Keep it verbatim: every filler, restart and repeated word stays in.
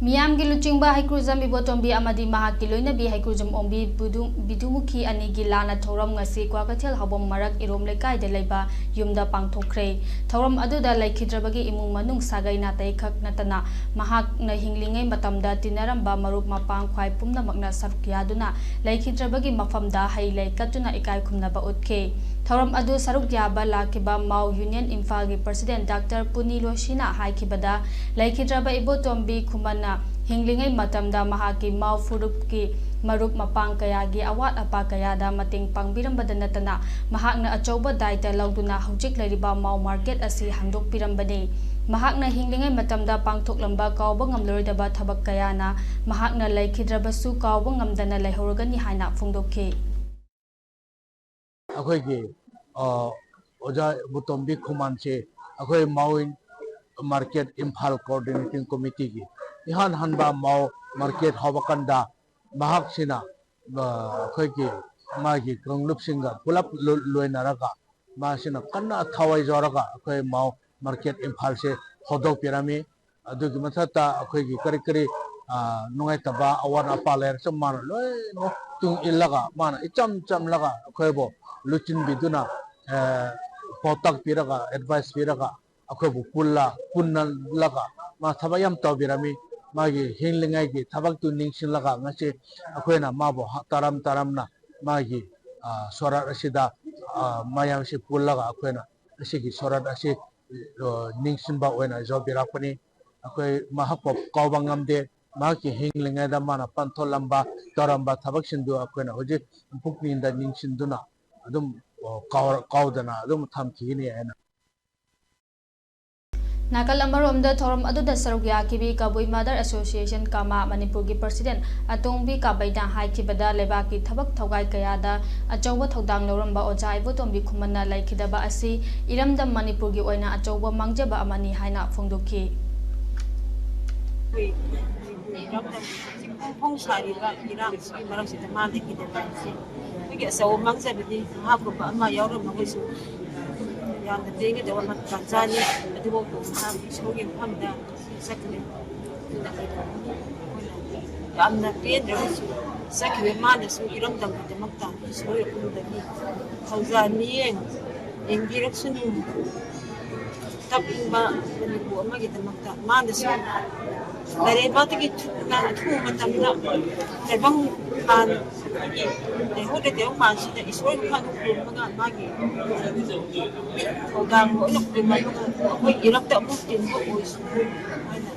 ꯃꯤꯌꯥꯝꯒꯤ ꯂꯨꯆꯤꯡꯕ ꯍꯩꯀ꯭ꯔꯨꯖꯝ ꯏꯕꯣꯇꯣꯝꯕꯤ ꯑꯃꯗꯤ ꯃꯍꯥꯛꯀꯤ ꯂꯣꯏꯅꯕꯤ ꯍꯩꯀ꯭ꯔꯨꯖꯝ ꯑꯣꯡꯕꯤ ꯕꯤꯗꯨ-, ꯕꯤꯗꯨꯃꯨꯈꯤ ꯑꯅꯤꯒꯤ ꯂꯥꯟꯅ ꯊꯧꯔꯝ ꯉꯁꯤ ꯀ꯭ꯋꯥꯀꯩꯊꯦꯜ ꯍꯥꯎꯕꯝ ꯃꯔꯛ ꯏꯔꯣꯝ ꯂꯩꯀꯥꯏꯗ ꯂꯩꯕ ꯌꯨꯝꯗ ꯄꯥꯡꯊꯣꯛꯈ꯭ꯔꯦ꯫ ꯊꯧꯔꯝ ꯑꯗꯨꯗ ꯂꯩꯈꯤꯗ꯭ꯔꯕꯒꯤ ꯏꯃꯨꯡ ꯃꯅꯨꯡ ꯁꯥꯒꯩ ꯅꯥꯇꯩ ꯈꯛ ꯅꯠꯇꯅ ꯃꯍꯥꯛꯅ ꯍꯤꯡꯂꯤꯉꯩ ꯃꯇꯝꯗ ꯇꯤꯟꯅꯔꯝꯕ ꯃꯔꯨꯞ ꯃꯄꯥꯡ ꯈ꯭ꯋꯥꯏ ꯄꯨꯝꯅꯃꯛꯅ ꯁꯔꯨꯛ ꯌꯥꯗꯨꯅ ꯂꯩꯈꯤꯗ꯭ꯔꯕꯒꯤ ꯃꯐꯝꯗ ꯍꯩ ꯂꯩ ꯀꯠꯇꯨꯅ ꯏꯀꯥꯏ ꯈꯨꯝꯅꯕ ꯎꯠꯈꯤ꯫ ꯊꯧꯔꯝ ꯑꯗꯨ ꯁꯔꯨꯛ ꯌꯥꯕ ꯂꯥꯛꯈꯤꯕ ꯃꯥꯎ ꯌꯨꯅꯤꯌꯟ ꯏꯝꯐꯥꯜꯒꯤ ꯄ꯭ꯔꯁꯤꯗꯦꯟ ꯗꯥꯛꯇꯔ ꯄꯨꯅꯤ ꯂꯣꯁꯤꯅ ꯍꯥꯏꯈꯤꯕꯗ, ꯂꯩꯈꯤꯗ꯭ꯔꯕ ꯏꯕꯣꯇꯣꯝꯕꯤ ꯈꯨꯃꯟꯅ ꯍꯤꯡꯂꯤꯉꯩ ꯃꯇꯝꯗ ꯃꯍꯥꯛꯀꯤ ꯃꯥꯎ ꯐꯨꯔꯨꯞꯀꯤ ꯃꯔꯨꯞ ꯃꯄꯥꯡ ꯀꯌꯥꯒꯤ ꯑꯋꯥꯠ ꯑꯄꯥ ꯀꯌꯥꯗ ꯃꯇꯦꯡ ꯄꯥꯡꯕꯤꯔꯝꯕꯗ ꯅꯠꯇꯅ, ꯃꯍꯥꯛꯅ ꯑꯆꯧꯕ ꯗꯥꯏꯇ ꯂꯧꯗꯨꯅ ꯍꯧꯖꯤꯛ ꯂꯩꯔꯤꯕ ꯃꯥꯎ ꯃꯥꯔꯀꯦꯠ ꯑꯁꯤ ꯍꯥꯡꯗꯣꯛꯄꯤꯔꯝꯕꯅꯤ꯫ ꯃꯍꯥꯛꯅ ꯍꯤꯡꯂꯤꯉꯩ ꯃꯇꯝꯗ ꯄꯥꯡꯊꯣꯛꯂꯝꯕ ꯀꯥꯎꯕ ꯉꯝꯂꯔꯣꯏꯗꯕ ꯊꯕꯛ ꯀꯌꯥꯅ ꯃꯍꯥꯛꯅ ꯂꯩꯈꯤꯗ꯭ꯔꯕꯁꯨ ꯀꯥꯎꯕ ꯉꯝꯗꯅ ꯂꯩꯍꯧꯔꯒꯅꯤ ꯍꯥꯏꯅ ꯐꯣꯡꯗꯣꯛꯈꯤ꯫ ꯑꯩꯈꯣꯏꯒꯤ, ꯑ, ꯑꯣꯖꯥ ꯏꯕꯣꯇꯣꯝꯕꯤ ꯈꯨꯃꯟꯁꯦ ꯑꯩꯈꯣꯏ ꯃꯥꯎ ꯃꯥꯔꯀꯦꯠ ꯏꯝꯐꯥꯜ ꯀꯣꯑꯣꯔꯗꯤꯅꯦꯇꯤꯡ ꯀꯣꯃꯤꯇꯤꯒꯤ ꯏꯍꯥꯟ ꯍꯥꯟꯕ ꯃꯥꯎ ꯃꯥꯔꯀꯦꯠ ꯍꯧꯕ ꯀꯥꯟꯗ ꯃꯍꯥꯛꯁꯤꯅ, ꯑ, ꯑꯩꯈꯣꯏꯒꯤ ꯃꯥꯒꯤ ꯀꯥꯡꯂꯨꯞꯁꯤꯡꯒ ꯄꯨꯂꯞ ꯂꯣ-, ꯂꯣꯏꯅꯔꯒ ꯃꯥꯁꯤꯅ ꯀꯟꯅ ꯊꯋꯥꯏ ꯌꯥꯎꯔꯒ ꯑꯩꯈꯣꯏ ꯃꯥꯎ ꯃꯥꯔꯀꯦꯠ ꯏꯝꯐꯥꯜꯁꯦ ꯍꯧꯗꯣꯛꯄꯤꯔꯝꯃꯤ꯫ ꯑꯗꯨꯒꯤ ꯃꯊꯛꯇ ꯑꯩꯈꯣꯏꯒꯤ ꯀꯔꯤ ꯀꯔꯤ, ꯑ, ꯅꯨꯡꯉꯥꯏꯇꯕ ꯑꯋꯥꯠ ꯑꯄꯥ ꯂꯩꯔꯁꯨ ꯃꯥꯅ ꯂꯣꯏꯅꯃꯛ ꯇꯨꯡ ꯏꯜꯂꯒ ꯃꯥꯅ ꯏꯆꯝ ꯆꯝꯂꯒ ꯑꯩꯈꯣꯏꯕꯨ ꯂꯨꯆꯤꯡꯕꯤꯗꯨꯅ, ꯑ, ꯄꯥꯎꯇꯥꯛ ꯄꯤꯔꯒ, ꯑꯦꯗꯚꯥꯏꯁ ꯄꯤꯔꯒ ꯑꯩꯈꯣꯏꯕꯨ ꯄꯨꯜꯂ-, ꯄꯨꯟꯅꯜꯂꯒ ꯃꯥ ꯊꯕꯛ ꯌꯥꯝ ꯇꯧꯕꯤꯔꯝꯃꯤ꯫ ꯃꯥꯒꯤ ꯍꯤꯡꯂꯤꯉꯩꯒꯤ ꯊꯕꯛꯇꯨ ꯅꯤꯡꯁꯤꯡꯂꯒ ꯉꯁꯤ ꯑꯩꯈꯣꯏꯅ ꯃꯥꯕꯨ ꯍ-, ꯇꯔꯝ ꯇꯔꯝꯅ ꯃꯥꯒꯤ, ꯑ, ꯁꯣꯔꯥꯠ ꯑꯁꯤꯗ, ꯑ, ꯃꯌꯥꯝꯁꯤ ꯄꯨꯜꯂꯒ ꯑꯩꯈꯣꯏꯅ ꯑꯁꯤꯒꯤ ꯁꯣꯔꯥꯠ ꯑꯁꯤ, ꯑ, ꯅꯤꯡꯁꯤꯡꯕ ꯑꯣꯏꯅ ꯌꯥꯎꯕꯤꯔꯛꯄꯅꯤ꯫ ꯑꯩꯈꯣꯏ ꯃꯍꯥꯛꯄꯨ ꯀꯥꯎꯕ ꯉꯝꯗꯦ꯫ ꯃꯍꯥꯛꯀꯤ ꯍꯤꯡꯂꯤꯉꯩꯗ ꯃꯥꯅ ꯄꯥꯡꯊꯣꯛꯂꯝꯕ, ꯇꯧꯔꯝꯕ ꯊꯕꯛꯁꯤꯡꯗꯨ ꯑꯩꯈꯣꯏꯅ ꯍꯧꯖꯤꯛ ꯄꯨꯛꯅꯤꯡꯗ ꯅꯤꯡꯁꯤꯡꯗꯨꯅ ꯑꯗꯨꯝ, ꯑ, ꯀꯥꯎ-, ꯀꯥꯎꯗꯅ ꯑꯗꯨꯝ ꯊꯝꯈꯤꯒꯅꯤ ꯍꯥꯏꯅ꯫ ꯅꯥꯀꯜ ꯑꯃꯔꯣꯝꯗ ꯊꯧꯔꯝ ꯑꯗꯨꯗ ꯁꯔꯨꯛ ꯌꯥꯈꯤꯕꯤ ꯀꯕꯨꯏ ꯃꯥꯗꯔ ꯑꯦꯁꯣꯁꯤꯌꯦꯁꯟ ꯀꯃꯥ ꯃꯅꯤꯄꯨꯔꯒꯤ ꯄ꯭ꯔꯁꯤꯗꯦꯟ ꯑꯇꯣꯡꯕꯤ ꯀꯥꯕꯩꯅ ꯍꯥꯏꯈꯤꯕꯗ, ꯂꯩꯕꯥꯛꯀꯤ ꯊꯕꯛ ꯊꯧꯒꯥꯏ ꯀꯌꯥꯗ ꯑꯆꯧꯕ ꯊꯧꯗꯥꯡ ꯂꯧꯔꯝꯕ ꯑꯣꯖꯥ ꯏꯕꯣꯇꯣꯝꯕꯤ ꯈꯨꯃꯟꯅ ꯂꯩꯈꯤꯗꯕ ꯑꯁꯤ ꯏꯔꯝꯗꯝ ꯃꯅꯤꯄꯨꯔꯒꯤ ꯑꯣꯏꯅ ꯑꯆꯧꯕ ꯃꯥꯡꯖꯕ ꯑꯃꯅꯤ ꯍꯥꯏꯅ ꯐꯣꯡꯗꯣꯛꯈꯤ꯫ ꯑꯩꯈꯣꯏ ꯏꯔꯝꯗꯝꯒꯤ ꯍꯧꯖꯤꯛ ꯐꯣꯡ ꯐꯣꯡ ꯁꯥꯔꯤꯕ ꯏꯔꯥꯡꯁꯤꯒꯤ ꯃꯔꯛꯁꯤꯗ ꯃꯥ ꯂꯩꯈꯤꯗꯕ ꯑꯁꯤ ꯑꯩꯈꯣꯏꯒꯤ ꯑꯆꯧꯕ ꯃꯥꯡꯖꯕꯅꯤ꯫ ꯃꯍꯥꯛꯀꯨꯝꯕ ꯑꯃ ꯌꯥꯎꯔꯝꯃꯒꯁꯨ ꯌꯥꯝꯅ ꯄꯦꯟꯒꯗꯕ ꯇꯥꯟꯖꯥꯅꯤ꯫ ꯑꯗꯨꯐꯥꯎꯕ ꯃꯍꯥꯛ ꯏꯁꯣꯔꯒꯤ ꯃꯐꯝꯗ ꯆꯠꯈ꯭ꯔꯦ꯫ ꯌꯥꯝꯅ ꯄꯦꯟꯗ꯭ꯔꯒꯁꯨ ꯆꯠꯈꯤꯕ ꯃꯥꯅꯁꯨ ꯏꯔꯝꯗꯝꯒꯤꯗꯃꯛꯇ ꯏꯁꯣꯔ ꯏꯄꯨꯗꯒꯤ ꯊꯧꯖꯥꯜ ꯃꯤꯠꯌꯦꯡ ꯌꯦꯡꯕꯤꯔꯛꯁꯅꯨ꯫ ꯇꯞꯅꯤꯡꯕ ꯃꯅꯤꯄꯨꯔ ꯑꯃꯒꯤꯗꯃꯛꯇ ꯃꯥꯅꯁꯨ ꯂꯥꯏꯔꯩꯕꯥꯛꯇꯒꯤ ꯊꯨꯅ ꯑꯊꯨꯕ ꯃꯇꯝꯗ ꯇꯥꯏꯕꯪ ꯄꯥꯟꯒꯤ ꯂꯩꯍꯧꯔꯤꯕ ꯇꯥꯏꯕꯪ ꯄꯥꯟꯁꯤꯗ ꯏꯁꯣꯔꯒꯤ ꯃꯐꯝꯗ ꯈꯨꯔꯨꯝꯃꯒ ꯃꯥꯒꯤ ꯊꯧꯗꯥꯡ ꯂꯣꯏꯅ ꯈꯨꯔꯨꯝꯃꯒ ꯑꯩꯈꯣꯏ ꯏꯔꯛꯇ ꯑꯃꯨꯛ ꯇꯤꯟꯕ ꯑꯣꯏꯁꯅꯨ ꯍꯥꯏꯅ